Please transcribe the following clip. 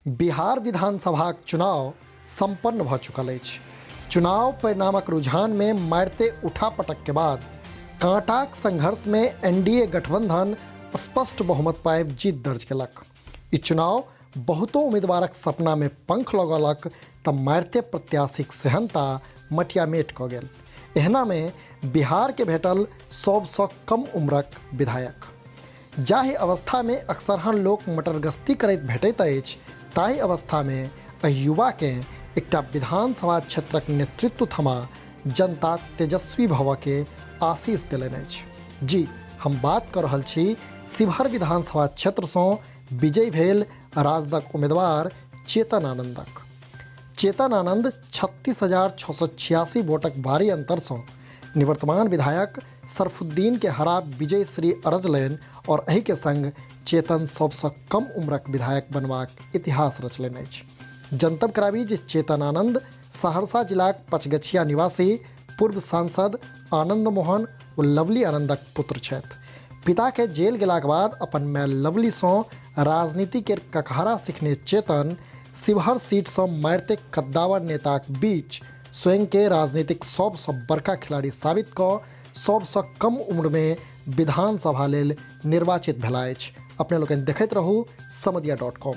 बिहार विधानसभाक चुनाव सम्पन्न भऽ चुकल अछि। चुनाव परिणामक रुझान में मारिते उठापटक के बाद कांटाक संघर्ष में एनडीए गठबंधन स्पष्ट बहुमत पाबि जीत दर्ज केलक। ई चुनाव बहुतो उम्मीदवारक सपना में पंख लगौलक तऽ मारिते प्रत्याशीक सेहनता मटियामेट कऽ गेल। एहना में बिहार के भेटल सबसँ कम उम्रक विधायक। जाहि अवस्थामे अक्सरहन लोक मटरगश्ती करैत भेटैत अछि, ताहि अवस्थामे एहि युवाकेँ एकटा विधानसभा क्षेत्रक नेतृत्व थमा जनता तेजस्वी भवऽके आशीष देलनि अछि। जी, हम बात कऽ रहल छी शिवहर विधानसभा क्षेत्रसँ विजयी भेल राजदक उम्मीदवार चेतन आनंदक। चेतन आनंद 36,686 वोटक भारी अंतरसँ निवर्तमान विधायक सरफुद्दीन के हरा विजय श्री अरजलनि और एहि के संग चेतन सबसँ कम उम्रक विधायक बनबाक इतिहास रचलनि अछि। जनतब कराबी जे चेतन आनंद सहरसा जिलाक पचगछिया निवासी पूर्व सांसद आनंद मोहन ओ लवली आनंदक पुत्र छथि। पिता के जेल गेलाक बाद अपन माय लवली सँ राजनीति के ककहरा सीखने चेतन शिवहर सीट सँ मारिते कद्दावर नेताक बीच स्वयं के राजनीतिक सबसँ बड़का खिलाड़ी साबित कऽ सबसँ कम उम्रमे विधानसभा लेल निर्वाचित भेला अछि। अपने लोकनि देखैत रहू समदिया.com।